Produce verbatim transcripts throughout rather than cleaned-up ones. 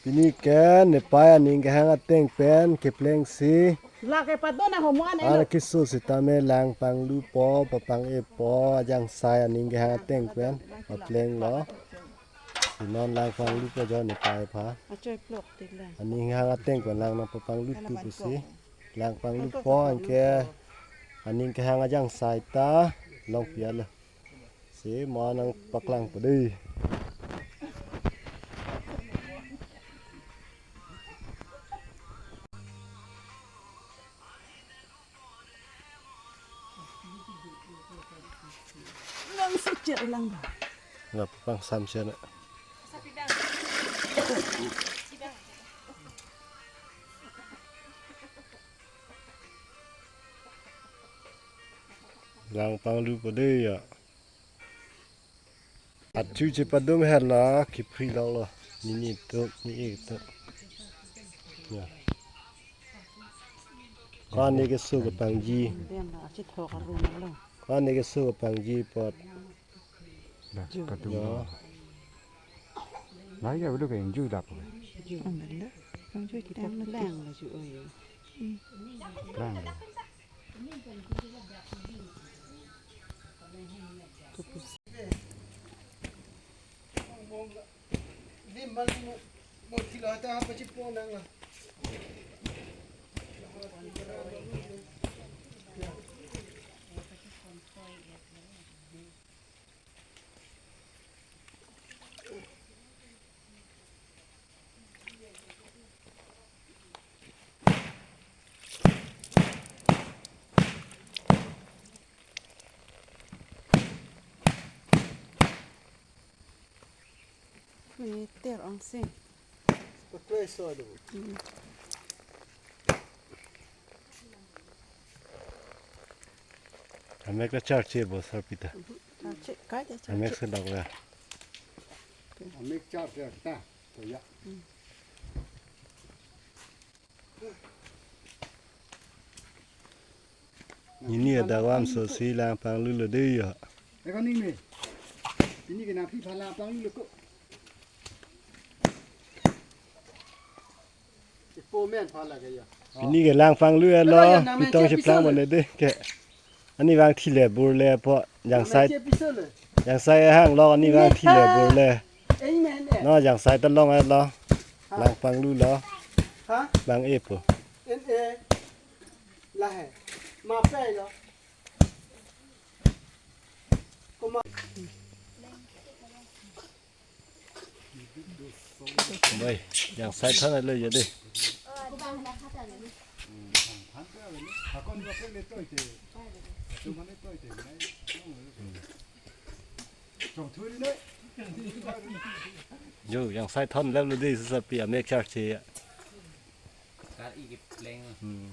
Pini ke nepei aning kehang ateng pen keplengsi. Lake padon ahormu an elo. Ar keso sitame lang panglupo, papang-epo, ajangsai aning kehang ateng pen paplenglo. Si non lang panglupo jo nepei aphan. Achoi plok tik lang. Aning kehang ateng pen lang nang papanglutu pusi. Lang panglupo anke aning kehang ajangsai ta longpi alo. Si mo nangpaklangpo dei. Lang sejak lang. Nggak pang samsian. Lang panglupo dei ya. Achu chepadum hela kiphri longlo. Nini tuk, ni-ik tuk. Ya. Ko-an ne keso kepangji. Dem la, achethok arum lo. Ko-an ne keso kepangji apot. Dah, ju. Kadung. Ya. Lah, ya, udah kayak ju dah, apa? Ju. Aman dah. Pangju kita lang la ju, oh ya. Lang dah. Puni ter ong sing. Paklai so do. Hmm. Amek ta charche bo sarpi ta. Charche, kai ta charche. Amek sedok ya. Amek charche ta. To ya. Hmm. Nini adawam so si lang panglulo dei ya. Eko ning ne. Pini ke nangpi pha lang panglulo ko. Ipo men pha la ke ya. Pini ke lang panglu ya lo. Eko ya nang men pitong cheplang piso le. Mane dei ke. Ani vang thile burle po, jangsai, nang che piso le. Jangsai hang lo, ani vang thile burle. Amen, eh. No, jangsai ta long lo. Ha? Lang panglulo. Ha? Pang-epo. En, eh. La he. Ma pe lo. Kuma. Bai, jangsai thon lo ya dei. Jo, jangsai thon lo dei, sarpi amek charche ya. Kari kepleng. Hmm.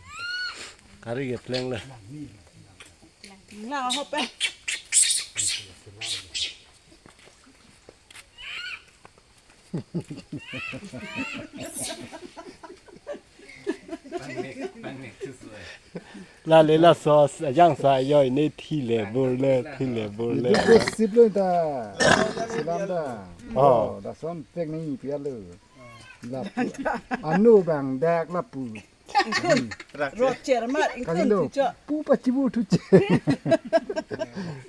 Kari kepleng le. Lang hop eh. Pangnek, pangnek tu suai. La le laso, jangsai yo ne thile burle, thile burle. Ibu gosip lo ta. Selam ta. Oh. Oh, lason pek ni pialo. Lapu. Anu bang dak lapu. Rocher mar, ingkun. Kalilo, tu cho. Pu pachibur thuche.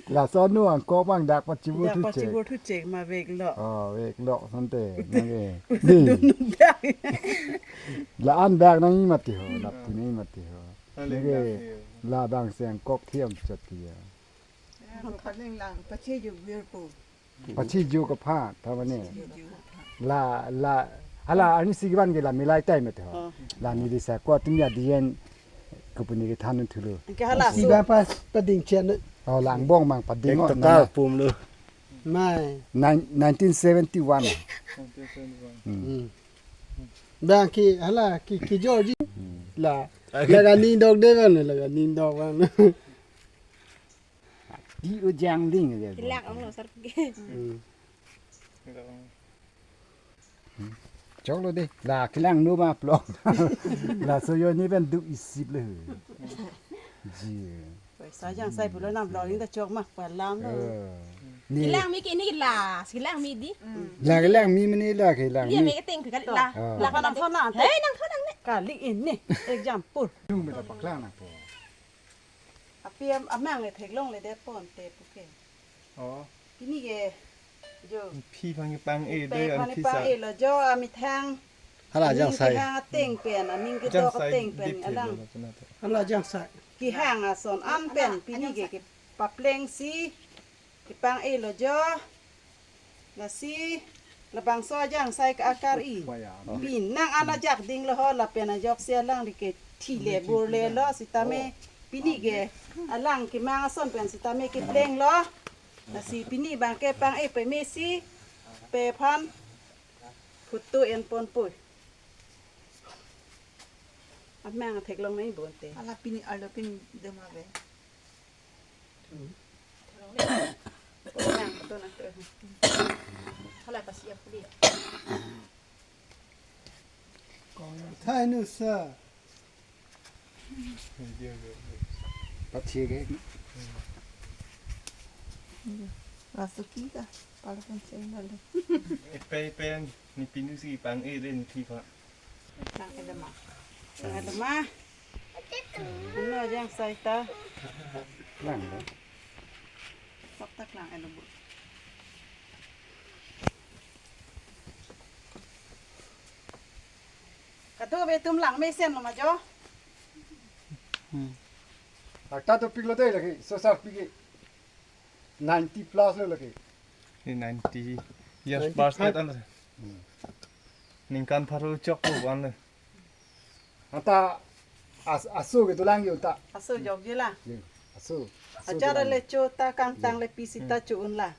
Laso anu angko bang dak pachibur thuche. Dak pachibur thuche, ma veklo. Oh, veklo sante. Nangke. Dunung dak. La-an dak nangji mati ho, lapu nangji mati ho. Nangke. La bang seng kok thiam chot ya. Paling lang, pache ju wir po. Pachi ju kapha, ta mane. La, la, hala, ani si giban ke la milai time te ho. Oh. La ni disa ko tum ya dien ko puni ke than thulo. Ke hala si so. Ba pas pading chen. Oh, lang bong mang pading. Ek to na. Kar pum lo. Mai. Nine-, nineteen seventy-one. Nineteen seventy-one. Hmm. Hmm. Bang ki, hala, ki, ki George. Hmm. La. Okay. Laga ni dog de ban, laga ni dog ban. Di ujang ding ya. Kelak ong lo sar ke. Hmm. Chok lo dei, la kelang nu ma plok. Laso yo ni pen duk isip le. Ji. Paisa jangsai pulo nam lo ning ta chok ma palam lo. Eh. Ni. Kelang mi ke ini la, kelang mi di. La kelang mi mene la kelang mi. Dia mi keteng ke kali la. Ah. La pa nangthon nang. Hei, nangthon nang ne. Kali ini example. Dung meta paklang nangpo. Api am amang le theklongledet ponte puke. Oh. Pini ke jo. Phi pang pang-e de, phi pang-e lo jo amethang. Hala aning jangsai. Kehang ateng pen, aning kedo jangsai ateng pen dip alang. Hala jangsai. Kehang ason an pen pini ke kepaplengsi kepang-e lo jo. Lasi labangso ajangsai ke akar-i. Pinang an ajak ding lo ho lapen ajoksi alang di ke thile burle lo sitame pini ke alang kemang ason pen sitame kepleng lo. Lasi pini bang ke pang-e pemesi pe aphan photo en ponpo. Amang theklong nai bonte. Hala pini arlo pini dema be. Amang photo nang to. Hala pasi apli. Thai nu sa. Patsi ke. Masuki ka. Pala kan sendal. Epe pen ni pinu si pang-e den phi pa. Lang edema. Lang edema. Ano ajangsai ta. Lang lo. Sok ta lang edema. Kado be tum lang mesen lo ma jo. Hmm. Akta to piklo de lagi, so sa pike. Ninety plus lo lagi. Ni ninety years ninety plus five. An. Hmm. Ningkan pharo chok po an le. Anta as aso ke dolang yo ta. Aso jok je la. Ye, aso. Aso ajar dolang le yo. Cho ta kangtang le pisi ta cho un la.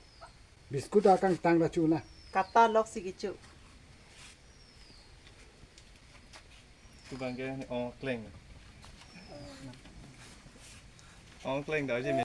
Biscuit ta kangtang ta cho un la. Kata lok si ke cho. Tu bang ke ong kleng. Ong kleng da je.